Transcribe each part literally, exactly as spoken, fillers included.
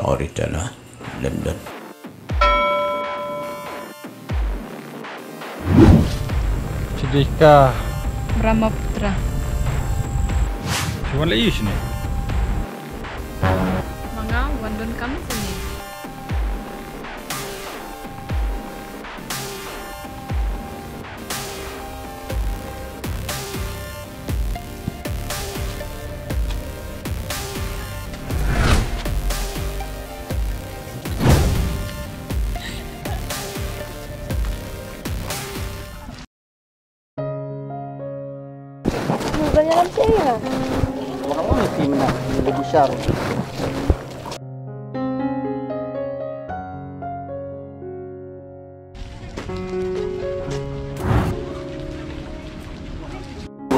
Oritana, London. Chidika. Brahmaputra. Shu wan la ïa u shane? Ma nga wan don kam shane. Ba ïalam shaei nga? Ba ïalam shaei nga? Ba ïalam shaei nga?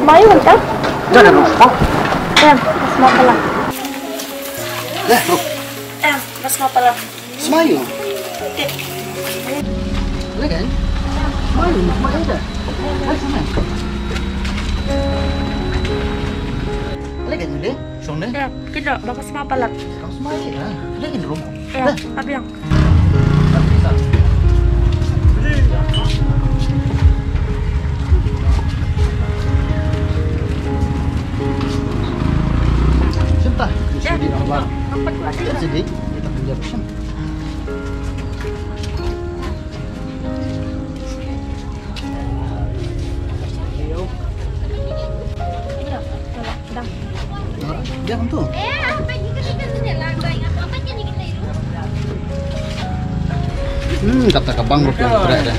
Mayu kan? Jangan lupa. Em, basma palat. Ya, bro. Em, basma palat. Smayu. Tip. Lagi? Smayu, smayu dah. Hai, sana. Lagi ni deh, song deh. Ya, kita bakal sma palat. Kau smayu lah. Lagi ni rumah. Ya, dah. Abiang. Senta, ya. Sidi, apa? Apa tu? Sidi, kita kerja bersama. Dah. Dah, dah tu. Hmm, kata ka bang rupiah trek deh.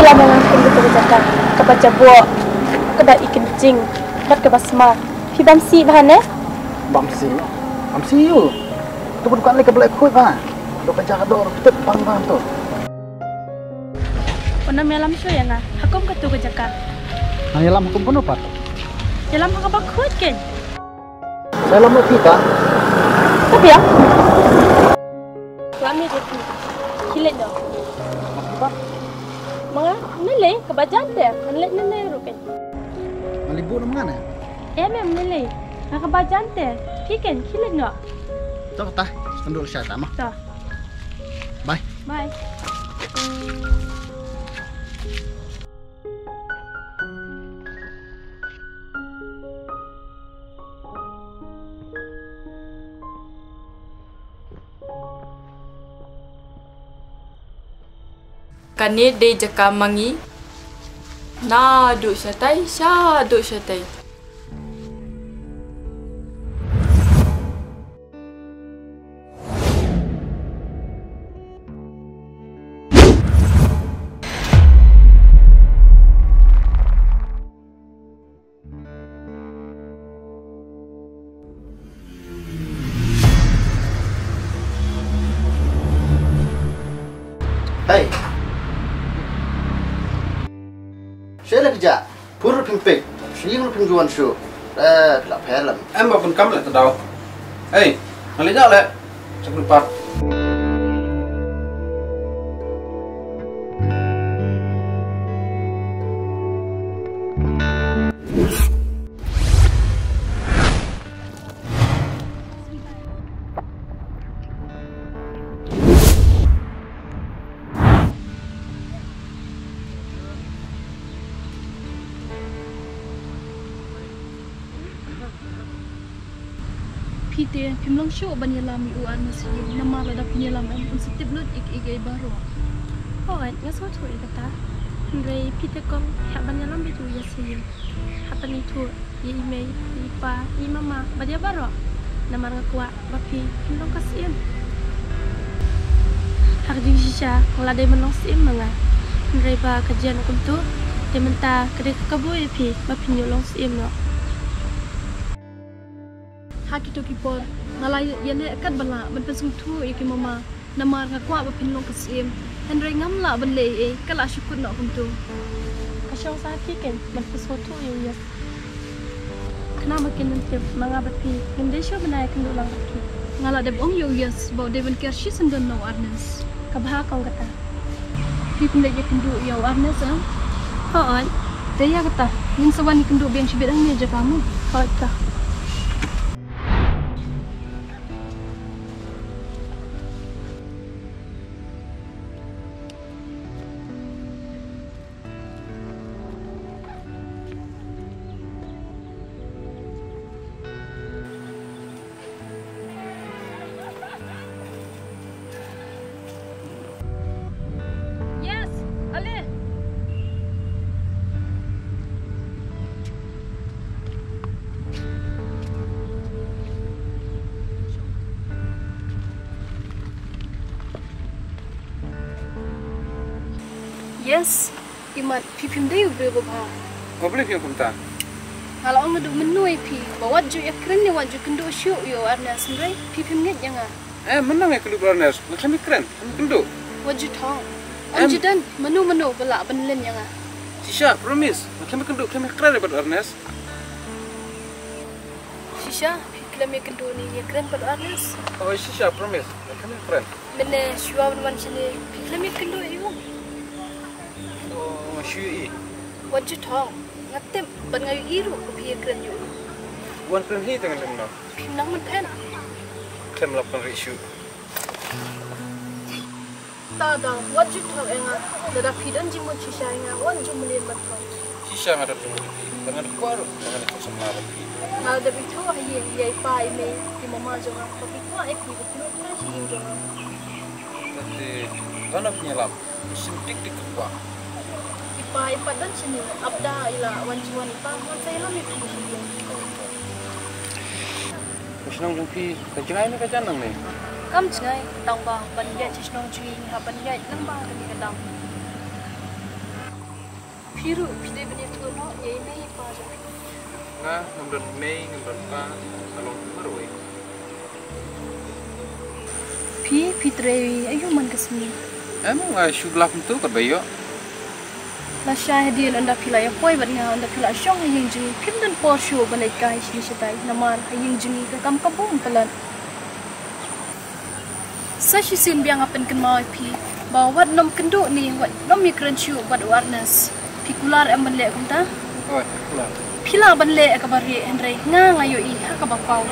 Lada nga kynduh ka jaka kaba jaboh, kaba i kynjing bad kaba sma, phi bam sih bha ne? Bam sih? Bam sih ïa u. Katu ka dukan lei kaba leh khuid bha. Dok ka jaka dok ruh tip bang bha to. Wan ïalam shuh ïa nga ha kum katu ka jaka. Nang ïalam ha kum kano pat? Ïalam ha kaba khuid kein. Sa lam phi ta? Ka biang. Lam ïa phi. Khie leit noh. Ma nga, ne lei, kaba jan te, ngan leit ne ne ruh kein. Nga leit buh noh ma nga ne? Em, em, ne lei, nga kaba jan te, phi kein, khie leit noh. To kata, sngewthuh sha ta ma. To. Bye. Bye. Kane dei jaka ma ngi. Naduh shatai, shaduh shatai. Hei. Shaei la phi jah? Phone ruh phim pick, sha ïing ruh phim ju wan shuh. Eh, phi la pher lem. Em, ba pun kam leh ta daw. Ei, nga leit noh leh. Chak ruh pat. Phi te phim long shuh ban ïalam ïa u ar na Sayin, namar lada phin ïalam em un sa tip lut ïa kiei kiei baroh. Hooid, nga sngewthuh ïa kata. Hynrei phi te kong, hap ban ïalam beit ïa u ïa Sayin. Hap ban ïathuh ïa i mei, ïa i pa, ïa i mama bad ïa baroh. Namar nga kwah ba phi phin long ka syiem. Ha ka jingshisha nga la dei ban long syiem ma nga. Hynrei ba ka jia kumto, te mynta ka dei ka kabu ïa phi ba phin ïoh long syiem noh. Ha kito ki por nga la ïa ne kat ba lah ban pynsngewthuh ïa ki mama. Namar nga kwah ba phin long ka syiem. Hynrei ngam lah ban leh ei ei, ka la shu kut noh kumto. Ka shong sa ha phi ken ban pynsngewthuh ïa u Yas. Khnang ba kin ym tip ma nga bad phi, ngim dei shuh ban ïakynduh lang bad ki. Nga la dep ong ïa u Yas ba u dei ban kiar shisyndon na u Ernest. Ka bha kong kata. Phi pynleit ïakynduh ïa u Ernest, em? Hooid. Te ïa kata, ngin sa wan ïakynduh biang shibit hangne jaka mo. Hooid ta. Yes, ale. Yes, imat phi phim dei u briew babha. Nga balei phi ong kumta? Nga la ong naduh mynno ïa phi ba wat ju ïakren ne wat ju kynduh shuh ïa u Ernest, hynrei phi phim ngeit ïa nga. Eh, mynno nga kynduh bad u Ernest? Nga khlem ïakren, khlem kynduh. Wat ju thong. Em. Ym ju don mano mano ba lah ban len ïa nga. Shisha, promise. Nga khlem kynduh, khlem ïakren bad u Ernest. Shisha, phi khlem ïakynduh ne ïakren bad u Ernest? Oh, shisha, promise. Nga khlem ïakren. Mynne shuwa ban wan shane, phi khlem ïakynduh ïa u? Oh, nga shu ïohi. Wat ju thong. Nga tip bad nga ïohi ruh ba phi ïakren ïa u. Wan kren hi te ngan leh kumno? Phim nang ban phet. Khlem lap ban rieh shuh. Ta dang, wat ju thok ïa nga. Lada phi don jingmut shisha ïa nga, wat ju mlien ban thok. Shisha nga don jingmut ïa phi. Bad nga dei kwah ruh ba ngan ïakynduh samla bad phi. Nga la dep ithuh ha ïing ïa i pa i mei, ki mama jong nga, ba ki kwah ïa phi ba phin wan phai sha ïing jong nga. Te, te, don ap nyelap. Shim dik dik ka kwah. I pa i pat don shane, ap da i la wan shuwa i pa, ngan sa ïalam ïa phi sha ïing. Ka shnong jong phi ka jngai ne ka jan nangne? Kam jngai, tang ba ban ïaid sha shnong jong ngi hap ban ïaid lyngba kane ka dam. Phi ruh phi dei ban ïathuh noh ïa i mei i pa jong phi. Nga ngam don mei, ngam don pa, nga long marwei. Phi, phi trei aïu man ka sngi? Em, nga shu bla kumto katba ïoh. Lashai hadien ynda phi la ïapoi bad nga, ynda phi la shong ha ïing jong ngi, phim don por shuh ban leit kai shane shatai, namar ha ïing jong ngi ka kam ka bun palat. Sa shisien biang nga pynkynmaw ïa phi ba wat nym kynduh ne wat nym ïakren shuh bad u Ernest. Phi kular em ban leh kumta? Hooid, kular. Phi lah ban leh ïa kaba rieh hynrei nga nga ïohi ha kaba paw.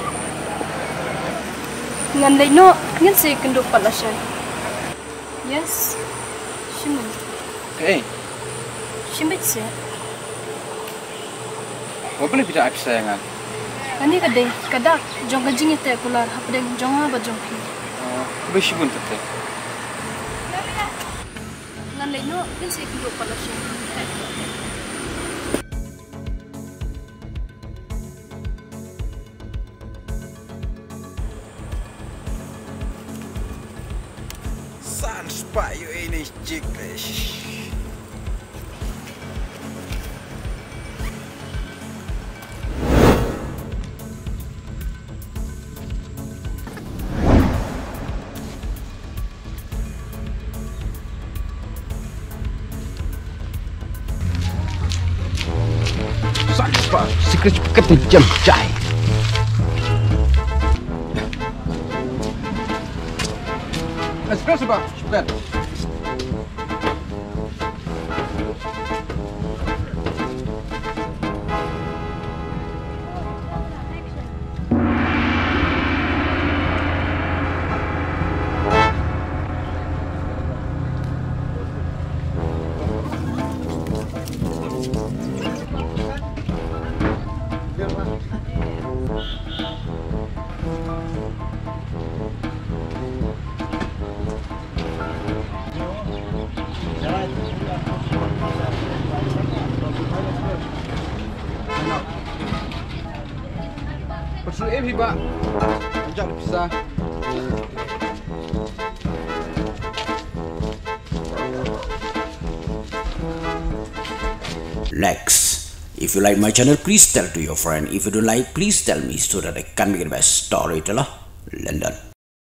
Ngan leit noh, ngin sa ïakynduh pat lashai. Yes. Shim beit. Kaei? Shim beit seh. Wat balei phi da ai pisa ïa nga? Kane ka dei ka dak jong ka jingïateh kular hapdeng jong nga bad jong phi. Oh, khublei shibun kata. Ngan leit noh, ngin sa ïakynduh pat lashai. San spah ïohi ne jik te. San spah, secret, secret ni jam jai. Express ba, spah. Pyrshah em hi ba. Anjak pisa. Next, if you like my channel, please tell to your friend. If you don't like, please tell me so that I can make it best storyteller. London.